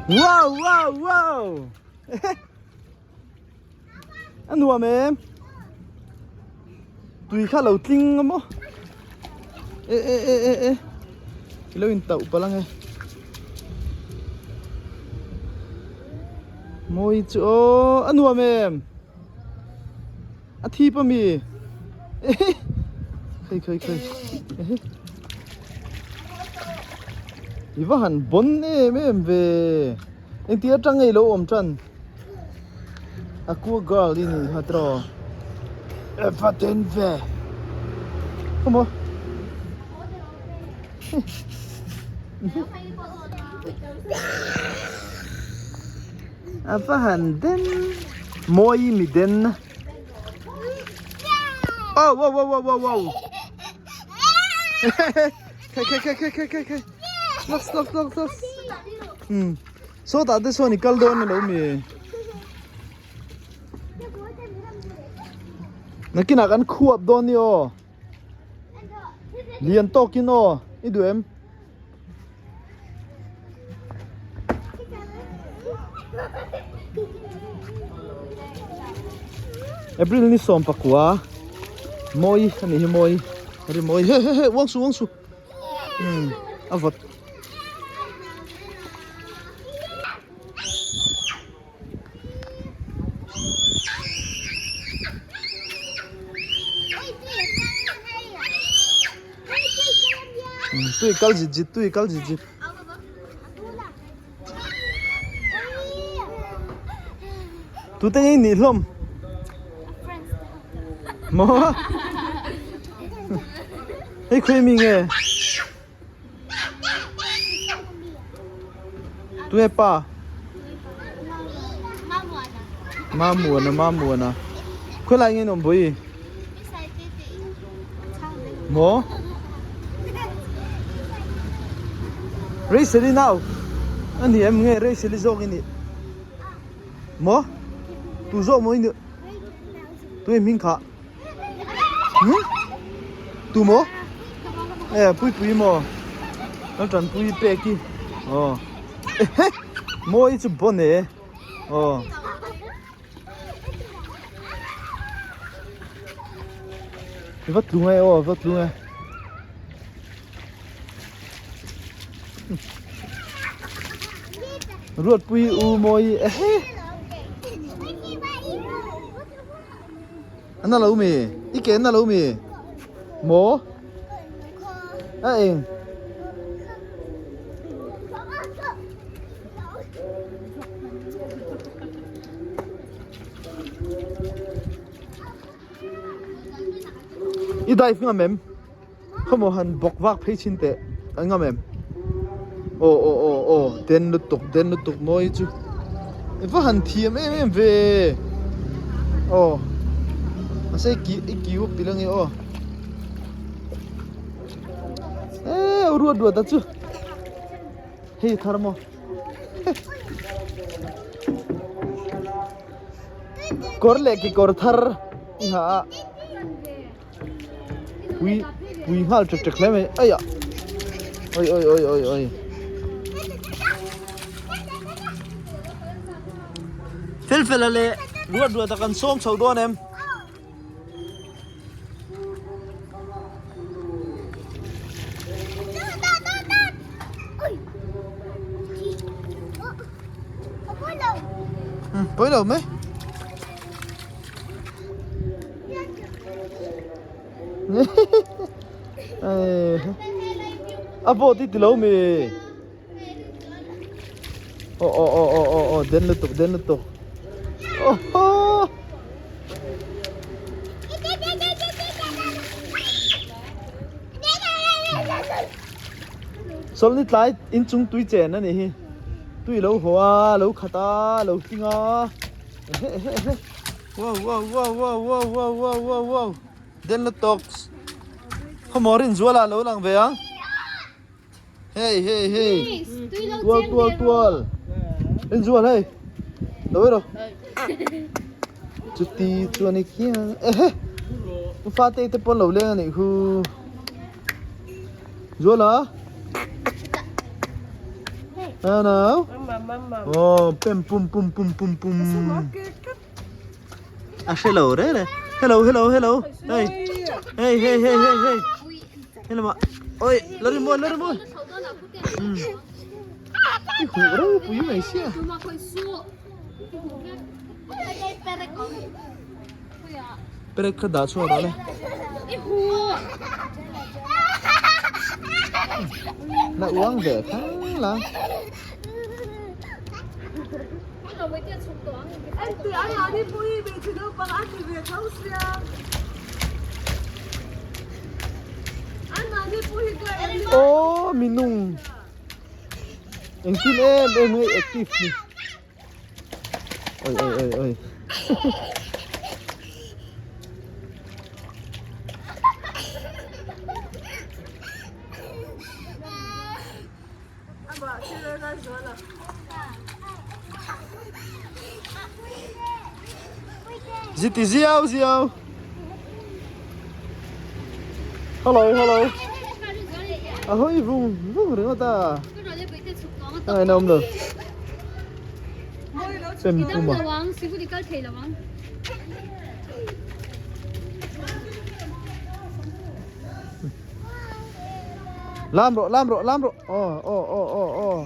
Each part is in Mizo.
Wow wow wow A nuam em Tui kha lo tling a maw E e e e e I lo in tauh palh ang e Mawi chu aw a nuam em A thip a mi Khei khei khei I va han bawn em em ve Engti atang nge i lo awm tan Aqua girl i nih kha tiraw Eva den ve Come on A va han den Mawi mi den Oh wow wow wow wow wow Khai khai khai khai khai khai khai Lux lux lux lux Hmm Sawtah te sawn i kal dawn alo mi Nakinah kan khuap dawn ni aw Lian tawkin aw i duh em April ni 19 Mawi a nih hi mawi ri mawi he he he uang su uang su umm a vawt. Tui kal zit zit tui kal zit zit. Tute nge i nih hlawm? Maw? Hei khawi mi nge? Tunge pa? Mamuana Mamuana. Khawi lai nge in awm bawi? Maw? Reiseli nau a ni em nge Reiseli zawk i nih? Maw? Tu zawk maw i nih? Tu i hming khah? Hmm? Tu maw? E pui pui maw? Kan tan pui pek i. Aw. Mawi chu bon e. Aw. I va tlung e aw va tlung e. Ruatpui u mawi ehe. An na lo mi? I ke an na lo mi? Maw? A eng? I dive ngam em? Khawmaw han bawk vak phei chin teh an ngam em? Aw aw aw aw den lutuk den lutuk mawi chu i va han thiam em em ve aw mahse i ki i kiu a pilh ange aw eh ruat ruat a chu hei thar maw kawr leh kekawr thar i ha a. Pui pui nghal ṭek ṭek hle mai aia oi oi oi oi oi fel fel a leh ruat ruat a kan sawm chho dawn em. Pawi lo mai. A boat i ti lo mi aw aw aw aw aw aw den lutuk den lutuk aw haw Sawlni tlai inchung tui chen a nih hi tui lo haw a lo khat a lo tling a ehe ehe ehe. Wow wow wow wow wow wow wow wow wow Den lutuk Khawmaw Rinzuala lo lang ve ang Hey hey hey Tual tual tual Rinzual hei Lo ero Chuti chuan i khian Ehe Fate te pawn lo leng anih khu Zuala. Ano? Oh, pem pum pum pum pum pum. A hre lo re re. Hello, hello, hello. Hey. Hey, hey, hey, hey, hey. Hello ma. Oi, lari mo, lari mo. Hmm. I hu ro pui mai sia. Perek kha dah chhuak rawh le. Na uang ve thang la. Aw minung engtin em em hei active ni. Oi oi oi oi. Ziti ziau ziau. Hello hello. A hoi vung vung ringawt a. A ngainawm lo. Pem pum a. Lam rawh lam rawh lam rawh. Aw aw aw aw aw.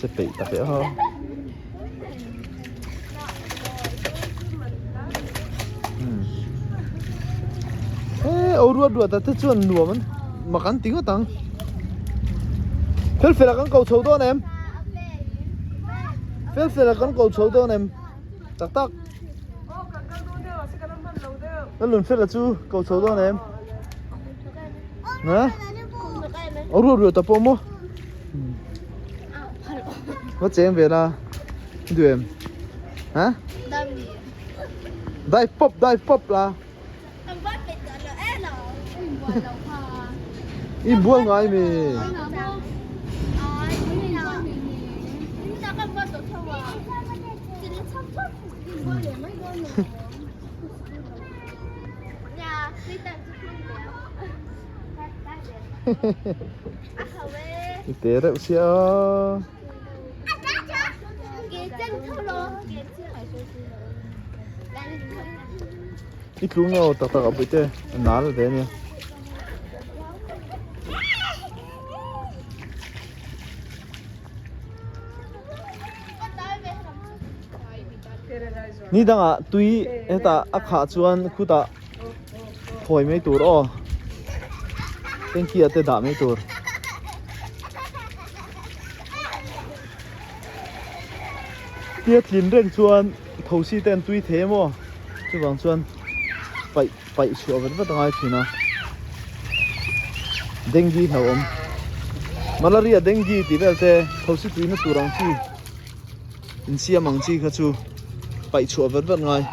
Che peih tak e aw. Eh, o ruat ruat te chuan nuam an mak an ti ngawt ang. Fel fel a kan ko chho dawn em? Fel fel a kan ko chho dawn em? Tak tak. Ka lun fel a chu ko chho dawn em? Ha? O ruat ruat ta pawh maw? Va cheng ve la. Duh em? Ha? Dive pop, dive pop la. I bual ngai mi. I te reuh sia. I tlu nge aw tak tak a buite a nal ve ania. Ni dangah tui hetah a khah chuan khutah thawi mai tur aw tanky ah te dah mai tur. Tia tlin reng chuan thosi te an tui thei em aw chuvang chuan paih paih chhuah vat vat a ngai thin a dengue hlauhawm malaria dengue tih vel te thosi tuina tur ang chi insiam ang chi kha chu paih chhuah vat vat ngai.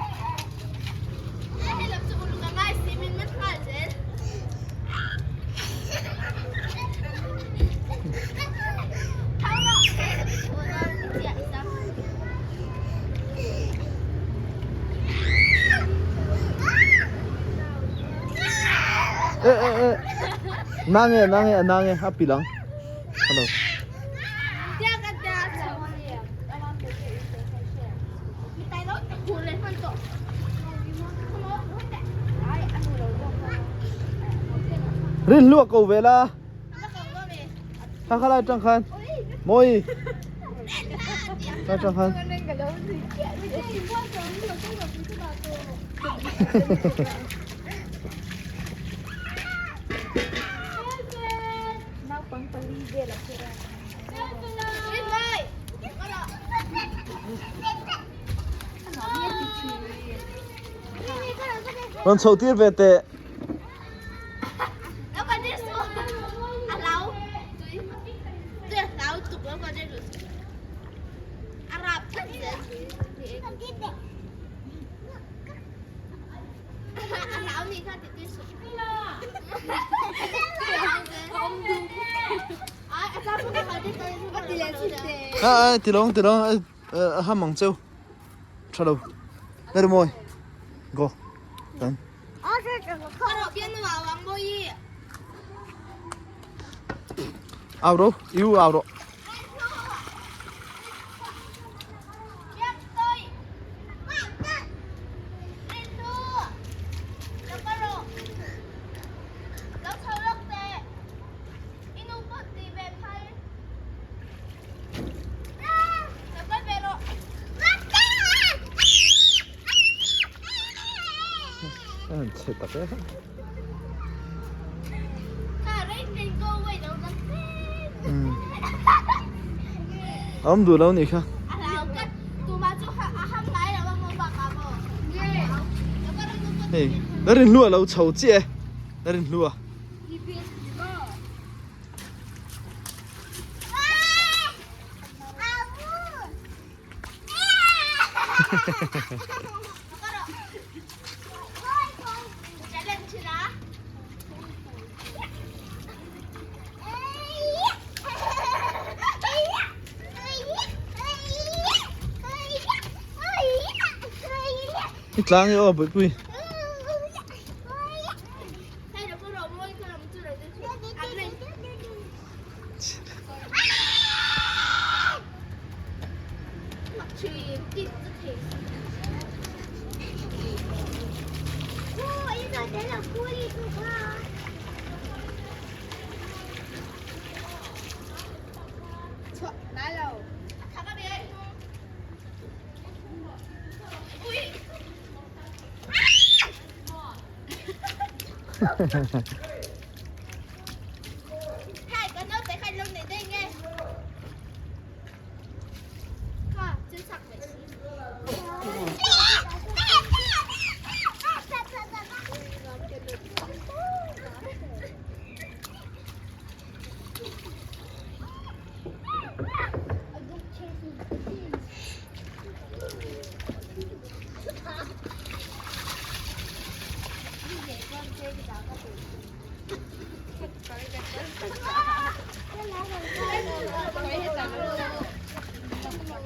Eh eh eh nange nange nange a pilang hello Rin luak ko ve la. Kha kha lai tang khan. Moi. Lai tang khan. Rawn chho tir ve teh. A a tilawng tilawng a ham ang cheu tha lo. Lalrimawi go kan. Au ro iu au ro. Chhe tak e. Awm duh lo nih kha. Hei, la rin hlua lo chho chiah e. La rin hlua. I tlang i aw Bawihpui.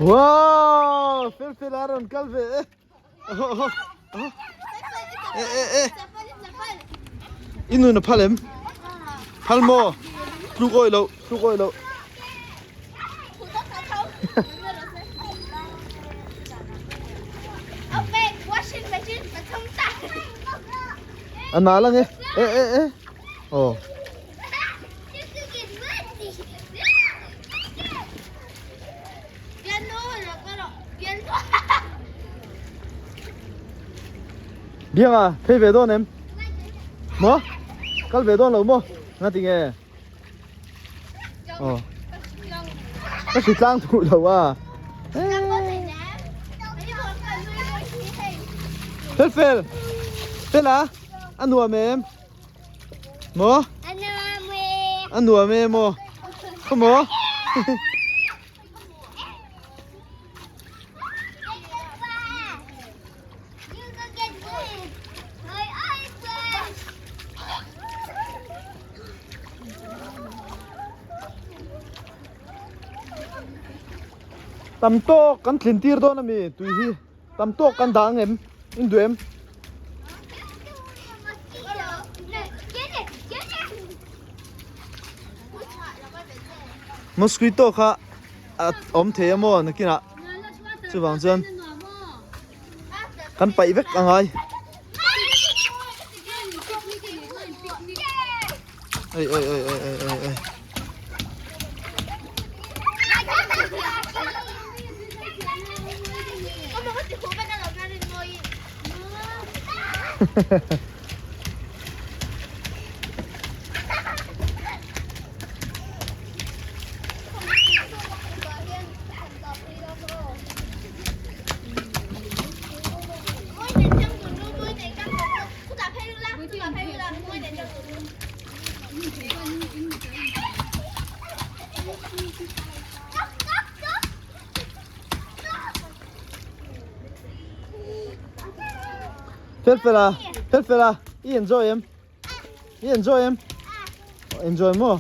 Wow! Fel fel a rawn kal ve e. E e e. I nun a phal em? Phal maw? Tluk awih lo, tluk awih lo. A nal ang e. E e e. Oh. Bianga, phei ve dawn em? Maw? Kal ve dawn lo maw? Nga ti nge? Aw. Ka hri tlang duh lo a. Fel fel. Fel a? A nuam em? Maw? A nuam em maw? Khaw maw? Tam tawk kan thlin tir dawn ami tui hi tam tawk kan dah ang em in duh em? Mosquito kha a awm thei a maw nakinah chuvang chuan kan paih vek a ngai oi oi oi oi oi oi oi Fel fel a, fel fel a, i enjoy em? I enjoy em? Enjoy maw?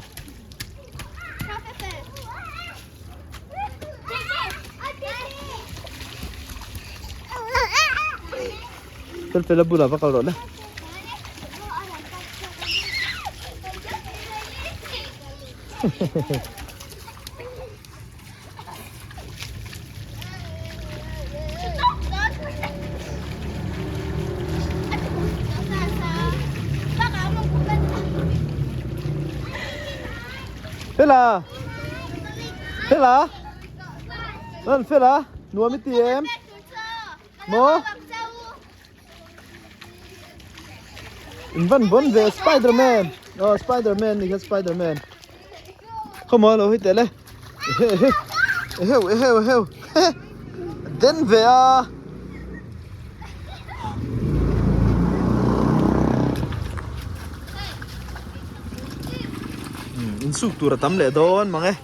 Felfela bulah va kal rawh le. Fela! Fela! An Fela! Nuam i ti em? Maw? In van vawn ve Spiderman aw Spiderman ni kha Spiderman khawmaw lo hi teh le ehe ehe eheu eheu eheu den ve a insuk tur a tam leh dawn mang e.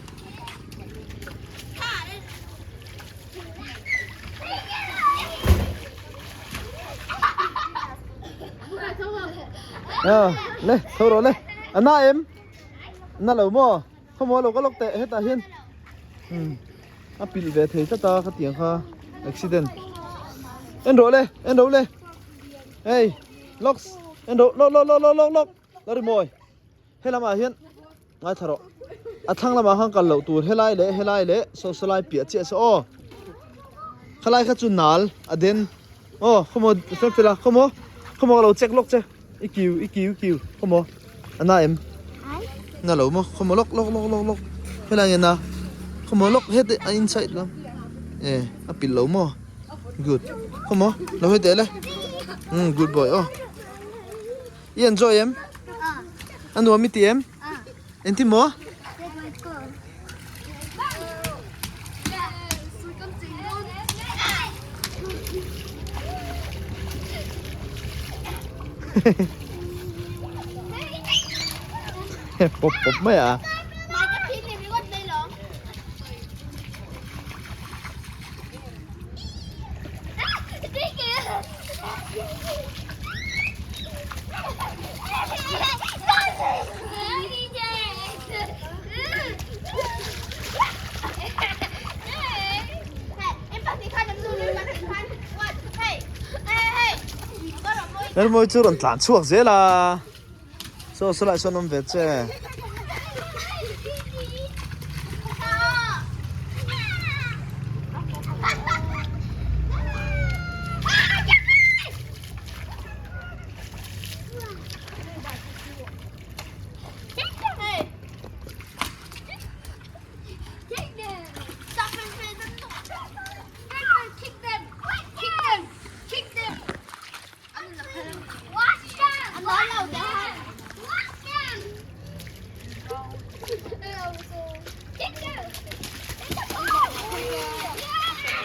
Ờ, le, thôi rồi le. À, na em. Na lo mo. Không mo lo ka lok teh hetah hian. Um. A pil ve thei tlat a khatiang kha accident. En rawh le, en rawh le. Hey, locks. En rawh, lok lok lok lok lok lok. La ri mawi. He lamah hian ngaithla rawh. A thlang lamah khan kal loh tur helai leh helai leh saw saw lai piah chiah saw aw. Khalai kha chu nal a den aw khawmaw fel fel a khawmaw khawmaw ka lo check lawk che i kiu i kiu i kiu khawmaw a na em na lo maw khawmaw lawk lawk lawk lawk lawk helai nge na khawmaw lawk hete a inside lam e a pilh lo maw good khawmaw lo hete le um good boy aw. I enjoy em? A nuam i ti em? Engtin maw? Pawp pawp mai a. Hermawi chu rawn tlan chhuak zel a saw saw lai sawn awm ve che.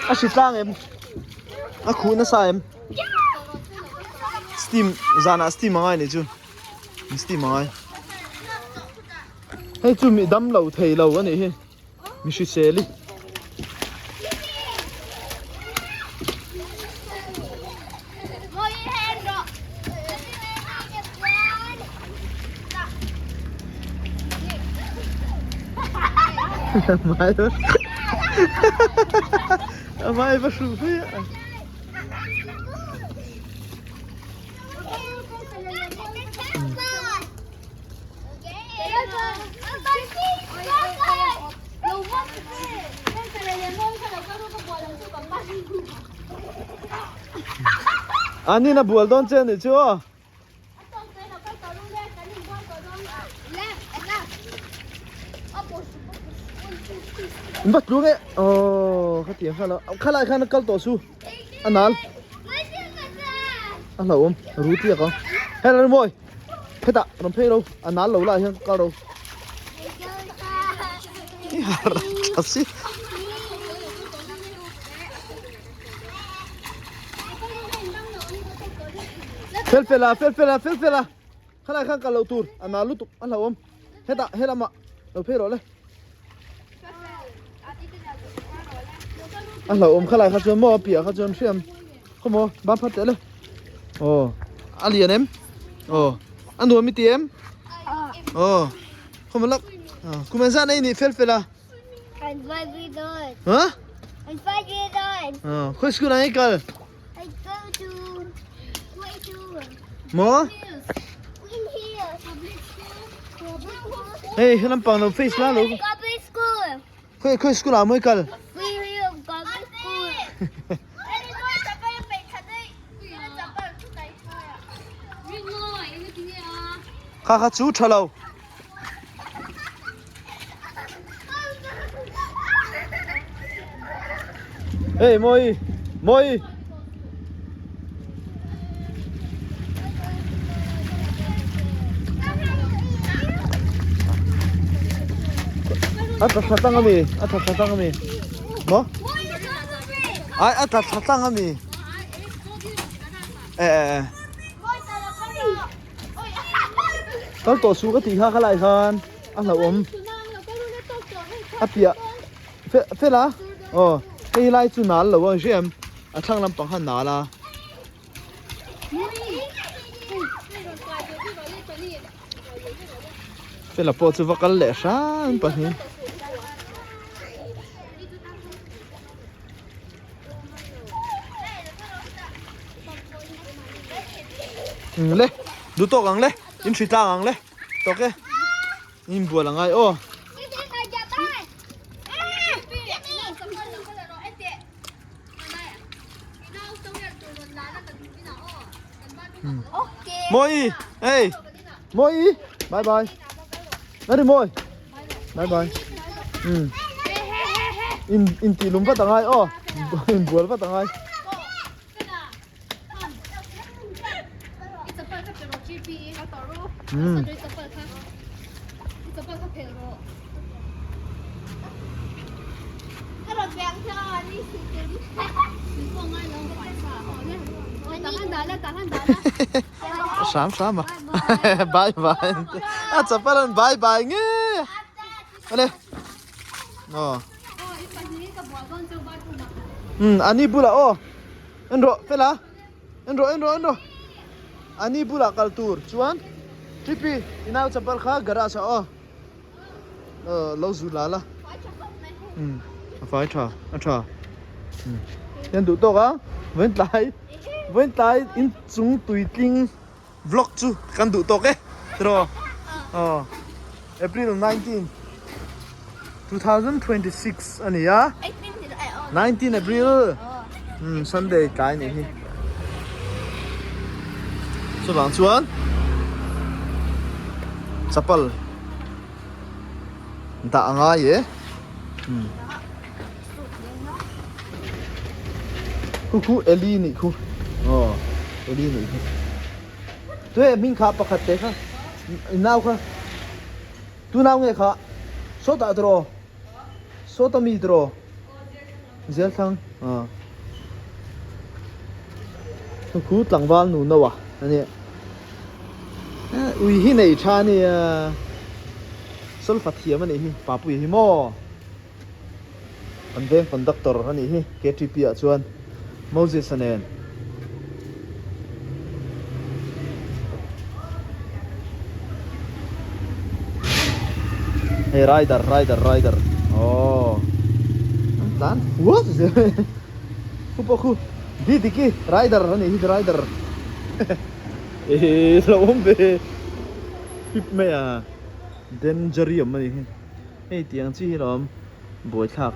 A hri tlang em? A khuh nasa em? Steam zanah steam a ngai nih chu. Steam a ngai. Hei chu mi dam lo thei lo a nih hi. Mi hrisel i. Mai va hru hle a. An in a bual dawn che anih chu aw. In va tlu nge aw khatiang kha lo khalai khan a kal tawh su a nal a hlauhawm ru tiak ang hei la mawi hetah rawn phei ro a nal lo lah hian kal ro i har tha si fel fel a fel fel a fel fel a khalai khan kal loh tur a nal lutuk a hlauhawm hetah helamah lo phei rawh le. A hlauhawm kha lai kha chuan maw a piah kha chuan hriam khaw maw ban phat teh le aw a lian em aw a nuam i ti em aw khaw maw lak kum an zan ei nih fel fel a I'm 5 years old. Huh? I'm 5 years old. Khawi school ah i kal? I go to Maw? Hei he lampang lo face la lo. Khawi khawi school ah mawi kal? Kha kha chu tha lo. Hey Moi, Moi. A tla thla tlang ami, a tla thla tlang ami. Mo? Ai a tla thla tlang ami. Eh eh eh. Kal tawh suh ka tih kha khalai khan a hlauhawm a piah fel a aw hei lai chu nal lo a hriam a thlang lampang khan nal a. Fela pawh chu va kal leh hram pahnih. Le du tawk ang le in hri tlang ang le tawk e in bual angai aw Moi hey Moi bye bye Nari Moi bye bye um in in tih lum vat angai aw in bual vat angai um Hram hram a bye bye a chapal an bye bye nge ale aw um ani bulah aw en rawh fela en rawh en rawh en rawh ani bulah kal tur chuan Tripi i nau chapal kha garage ah aw lo zu la la um a fai tha a tha um hian duh tawk a vawiin tlai vawiin tlai in chung tuitling vlog chu kan duh tawk e tiraw aw April 19 2026 a ni a 19 April um Sunday tlai nih hi chuvang chuan chapal dah a ngai e um khu khu Eli nih khu aw Eli nih khu tue hming kha pakhat te kha nau kha tu nau nge kha sawtah tiraw sawta mi tiraw Zelthlang ah khu tlangval nu no a ani ui hi nei tha ania solfa thiam anih hi papui hi maw an veng conductor anih hi K_T_P ah chuan Moses a nen. Hei rider rider rider aww an tlan fuat zel khu pawh khu di diki rider a nih hi rider ehe lo awm ve pip mai a dangerium a nih hi hei tiang chi hi lawm buaithlak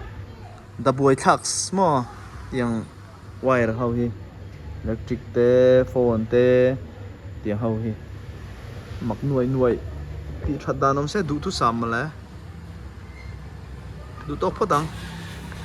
da buaithlak maw tiang wire ho hi electric te phone te tiang ho hi mak nuai nuai tih that dan awm se duh thusam mawle duh tawk phawt ang.